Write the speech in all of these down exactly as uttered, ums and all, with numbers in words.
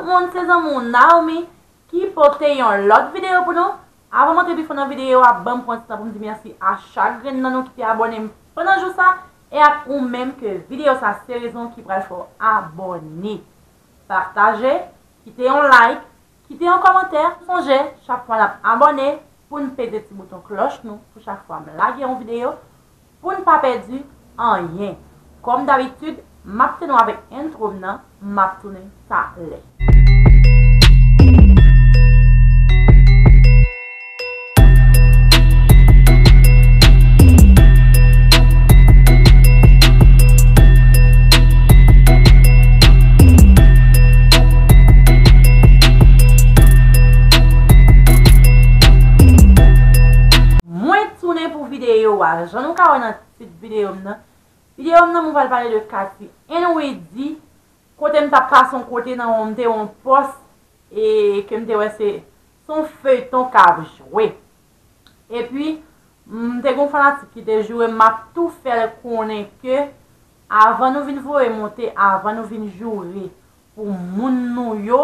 Moun, se zanmi w Naomi ki pote yon lòt videyo pou nou. Avan m antre pi fon nan videyo a, ban m pran ti tan pou m di mèsi a chak grenn nan nou ki te abòne m pandan jou sa, e ak ou menm ke videyo sa se rezon ki pral fè w abòne. Pataje, kite yon like, kite yon kòmantè. Sonje, chak fwa n ap abòne, pou n peze ti bouton klòch nou pou chak fwa m lage yon videyo, pou n pa pèdi anyen. Kòm dabitid, m ap kite nou avèk entwo m nan, m ap tounen talè. Mwen tounen pou videyo a. Jan nou ka wè nan tit videyo m nan, videyo m nan, mwen pral pale de Katy and Widy, kote m t ap pase yon kote nan yon, m te yon pòs, e ke m te wè se, se yon feyton k ap jwe. Epi, m te gen yon fanatik ki te joure m, m ap tou fè l konnen ke avan nou vin voye monte, avan nou vin joure pou moun nou yo,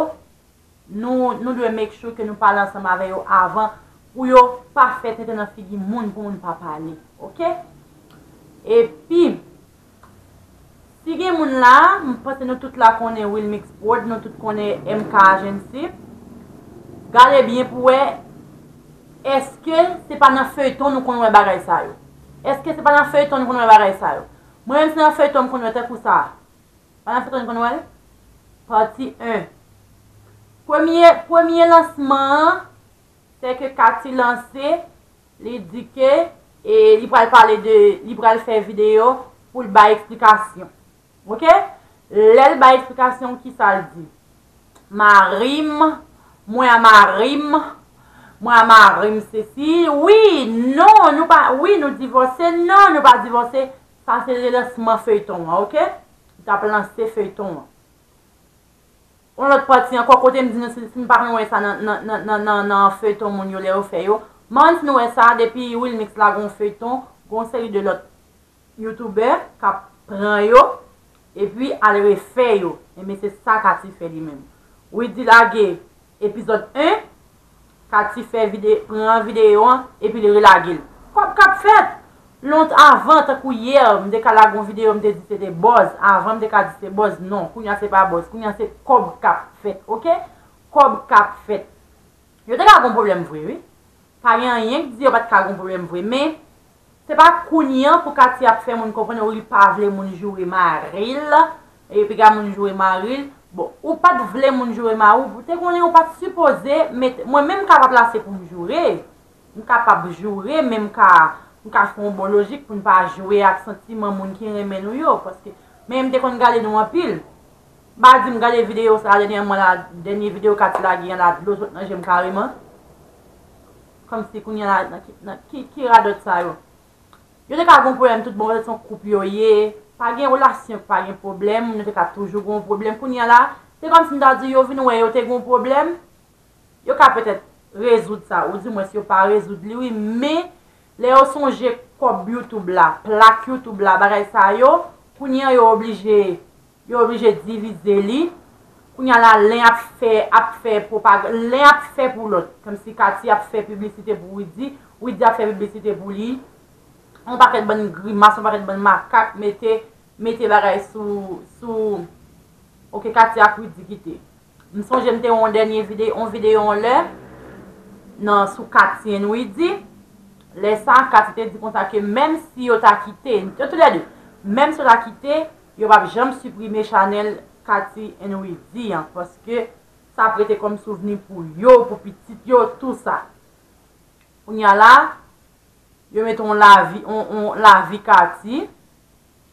nou, nou dwe make sure ke nou pale ansanm avè yo avan, pou yo pa fè tenten nan figi moun, pou moun pa pale, oke? Epi, si gen moun la, m panse nou tout la konnen Wilmix Prod, nou tout konnen M K Agency. Gade byen pou wè, èske se pa nan feyton nou konn wè bagay sa yo? Èske se pa nan feyton nou konn wè bagay sa yo? Mwen menm se nan feyton m konn wè tankou sa. Pa nan feyton nou konn wè l? Pati en. Premye, premye lansman an, se ke Katy lanse, li di ke, e, li pral pale de, li pral fè videyo pou l bay eksplikasyon. Oke? Lè l bay eksplikasyon, kisa l di? Mari m, mwen a mari m, mwen a mari m sesi, wi, non, nou pa, wi, nou divòse, non, nou pa divòse. Sa se relansman feyton an, oke? Li t ap lanse feyton an. Yon lòt pati ankò, kote m di nou, si, si n pa konn wè sa nan, nan, nan, nan, nan, nan feyton moun yo lè yo fè yo. M pa konn si nou wè sa, depi Wilmix lage yon feyton, gen yon seri de lòt youtubè k ap pran yo, epi al refè yo. Enben, se sa Katy fè li menm. Widy lage epizòd en, Katy fè vide-, pran videyo an, epi li relage l. Kòb k ap fèt! Lont avan, tankou yè, m te ka lage yon videyo, m te di se te buzz. Avan, m te ka di se buzz. Non, kounye a se pa buzz. Kounye a se kòb k ap fèt, oke? Kòb k ap fèt. Yo te ka gon pwoblèm vre, wi. Pa gen anyen k di yo pa t ka gon pwoblèm vre, men se pa kounye a pou Katy ap fè moun konprann, wi, li pa vle moun joure mari l, epi gen moun joure mari l. Bon, ou pa t vle moun joure mari w, ou te konnen ou pa t sipoze mete, mwen menm m kapab la se pou m joure. M kapab joure, men m ka, m ka fè yon bon lojik pou n pa jwe ak santiman moun ki renmen nou yo, paske, men m te konn gade nou anpil. M pa di m gade videyo sa a dènyèman la, dènye videyo Katy lage an la, dlo sot nan je m kareman. Kòmsi kounye a la, nan ki, nan ki, ki radòt sa yo? Yo te ka gon pwoblèm tout bon, se yon koup yo ye. Pa gen relasyon, pa gen pwoblèm, nou te ka toujou gon pwoblèm. Kounye a la, se kòmsi m ta di yo vin wè yo te gon pwoblèm. Yo ka petèt rezoud sa, oudimwens yo pa rezoud li, wi, men lè yo sonje kòb YouTube la, plak YouTube la, bagay sa yo, kounye a yo oblije, yo oblije divize li. Kounye a la, len ap fè, ap fè pwopag-, len ap fè pou lòt. Kòmsi Katy ap fè piblisite pou Widy, Widy ap fè piblisite pou li. Yon pakèt bann grimas, yon pakèt bann makak, mete, mete bagay sou, sou, oke, Katy ak Widy kite. M sonje m te wè yon dènye vide-, yon videyo yon lè nan sou Katy and Widy. Lè sa, Katy te di konsa ke menm si yo ta kite, yo toulède, menm si yo ta kite, yo p ap janm siprime chanèl Katy and Widy an, paske sa ap rete kòm souvni pou yo, pou pitit yo, tou sa. Kounye a la, yo mete yon lavi, yon, yon lavi Katy,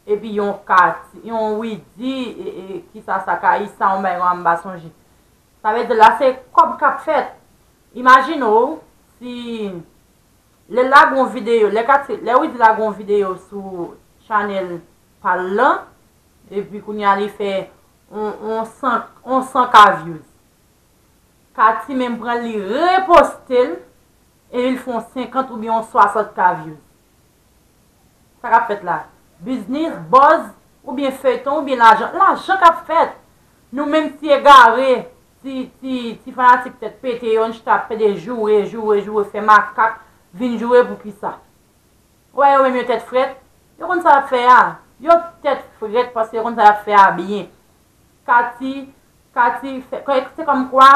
epi yon Katy, yon Widy, e, e, kisa sa ka ye, sa yon bagay m pa sonje. Sa vle di la se kòb k ap fèt. Imajine w, si lè l lage yon videyo, lè Katy, lè Widy lage yon videyo sou chanèl pa l lan, epi kounye a li fè yon, yon san, yon san K views. Katy menm pran l, li reposte l, epi l fè yon senkant oubyen yon swasant K views. Sa k ap fèt la? Biznis, buzz, oubyen feyton, oubyen lajan? Lajan k ap fèt. Nou menm ti egare, ti, ti, ti fanatik tèt pete yo, n chita pede joure, joure, joure, fè makak, vin joure pou kisa? Ou wè yo menm yo tèt frèt, yo konn sa y ap fè a. Yo tèt frèt paske yo konn sa y ap fè a byen. Kati, Kati, fè, se kòmkwa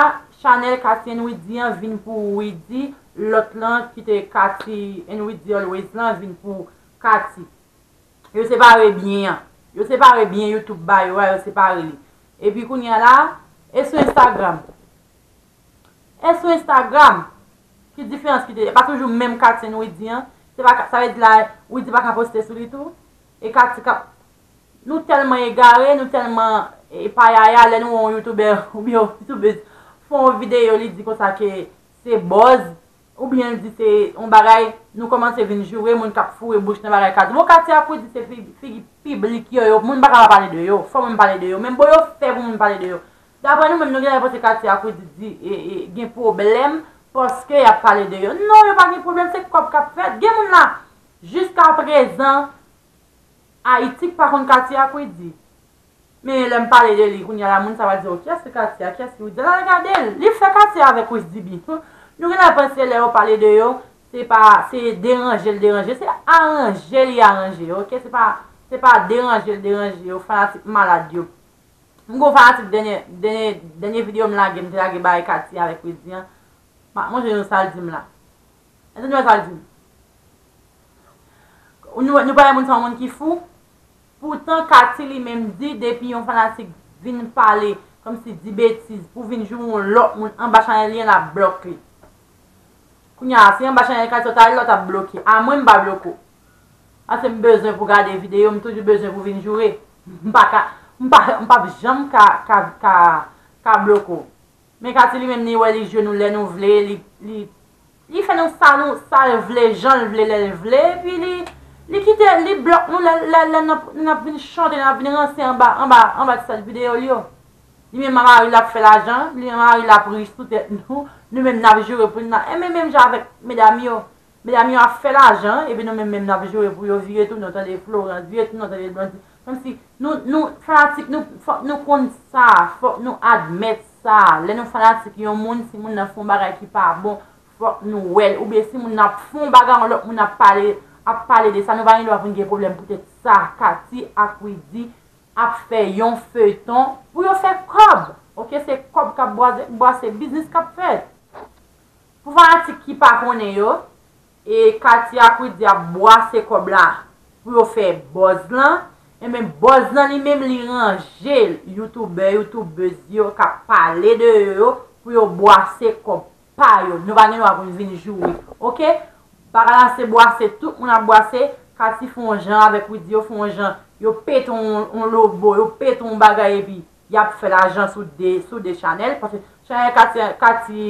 chanèl Kati and Widy an vin pou Widy, lòt lan ki te Kati and Widy Always lan vin pou Kati. Yo separe byen an. Yo separe byen YouTube ba yo a, yo separe li. Epi kounye a la, e sou Instagram. E sou Instagram, ki diferans ki te, e pa toujou menm Kati and Widy an. Se pa, sa vle di la, Widy pa ka poste sou li tou. E Kati ka, nou tèlman egare, nou tèlman e, payaya, lè nou wè yon youtubè oubyen yon youtubèz fè yon videyo, li di konsa ke se buzz, oubyen l di se yon bagay, nou kòmanse vin joure moun k ap foure bouch nan bagay Kati. Bon, Kati ak Widy se fi- figi piblik yo, yo, moun pa ka pa pale de yo, fò moun pale de yo. Menm bon yo fè pou moun pale de yo. Daprè nou menm, nou genlè panse Kati ak Widy di, e, e, gen pwoblèm paske y ap pale de yo. Non, yo pa gen pwoblèm, se kòb k ap fèt. Gen moun la, jiskaprezan, Ayiti k pa konn Kati ak Widy. Men lè m pale de li kounye a la, moun sa va di, "Oh, kiyès ki Kati a? Kiyès ki Widy a?" Al gade l. Li fè Kati avèk Widy byen. Nou genlè panse lè yo pale de yo, se pa, se deranje l deranje. Se aranje li aranje, oke? Se pa, se pa deranje l deranje yo, fanatik malad yo. M gon fanatik dènye, dènye, dènye videyo m lage, m te lage bay Kati avèk Widy an. M ap montre nou sa l di m la. Èske nou wè sa l di m? Nou, nou pa wè moun sa yon moun ki fou? Poutan Kati li menm di depi yon fanatik vin pale, kòmsi di betiz, pou vin joure yon lòt moun anba chanèl li an, l ap bloke li. Kounye a, si anba chanèl Kati w ta al, l ap bloke. A mwen, m pa bloke w. Paske m bezwen pou gade videyo, m toujou bezwen pou vin joure. M pa ka, m pa, m p ap janm ka, ka, ka, ka bloke w. Men Kati li menm, li wè li jwe nou lè nou vle, li, li, li fè nou sa nou, sa l vle, jan l vle, lè l vle, epi li, li kite, li blòk nou lè, lè, lè n ap, n ap vin chante, n ap vin ranse anba, anba, anba ti sèt videyo l yo. Li menm mari l ap fè lajan, li menm mari l ap rich sou tèt nou, nou menm n ap joure pou n la. Enben menm jan avèk medam yo. Medam yo ap fè lajan, epi nou menm menm n ap joure pou yo vire tounen, w tande Florence, vire tounen, w tande Blondy. Kòmsi nou, nou fanatik, nou, fòk nou konn sa, fòk nou admèt sa. Lè nou fanatik yon moun, si moun nan fè yon bagay ki pa bon, fòk nou wè l. Oubyen si moun nan ap fè yon bagay, yon lòt moun ap pale, ap pale de sa, nou pa gen dwa pou n gen pwoblèm poutèt sa. Kati ak Widy ap fè yon feyton pou yo fè kòb. Oke, se kòb k ap bwase, bwase, biznis k ap fèt. Pou fanatik ki pa konnen yo, e Kati ak Widy ap bwase kòb la pou yo fè buzz lan. Enben buzz lan li menm li ranje youtubè, youtubèz yo k ap pale de yo yo pou yo bwase kòb pa yo. Nou pa gen dwa pou n vin joure. Oke? Bagay la se bwase, tout moun ap bwase. Kati fè yon jan avèk Widy, yo fè yon jan, yo pete yon, yon lobo, yo pete yon bagay epi y ap fè lajan sou de, sou de chanèl. Paske chanèl Kati, Kati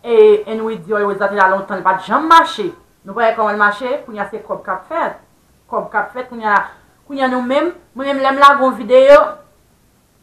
e, and Widy Always la te la lontan, li pa t janm mache. Nou pa wè kòman l mache, kounye a se kòb k ap fèt. Kòb k ap fèt, kounye a, kounye a nou menm, mwen menm lè m lage yon videyo,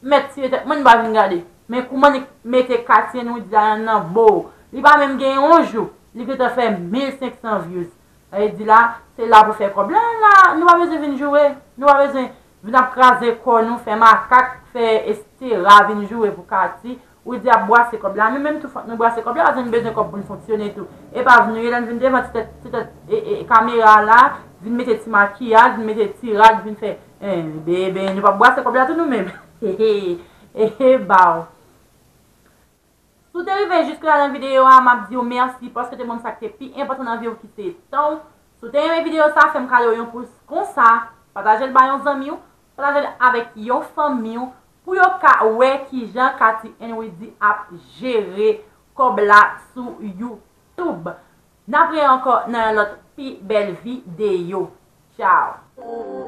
mèt tire tèt mwen, m pa vin gade. Men kouman li mete Kati and Widy la nan bo. Li pa menm gen yon jou, li gentan fè mil senk san views. Sa vle di la, se la pou fè kòb la, la, nou pa bezwen vin joure, nou pa bezwen vin ap kraze kò nou, fè makak, fè etsetera, vin joure pou Kati. Widy ap bwase kòb la, nou menm tou fòk nou bwase kòb la, paske nou bezwen kòb pou n fonksyone tou. E pa vin nou ye lè n vin devan ti tèt, ti tèt, e, e, kamera la, vin mete ti makiyaj, vin mete ti rad, vin fè, en, bebe, nou p ap bwase kòb la tou nou menm. Ehe, ehe, baw. Si w te rive jiske la nan videyo a, m ap di w mèsi paske w te ban m sa k te pi enpòtan nan vi w ki se tan w. Si w te renmen videyo sa, fè m kado yon pous konsa, pataje l ba yon zanmi w, pataje l avèk yon fanmi w, pou yo ka wè kijan Kati and Widy ap jere kòb la sou YouTube. N ap reyè ankò nan yon lòt pi bèl videyo. Tchao!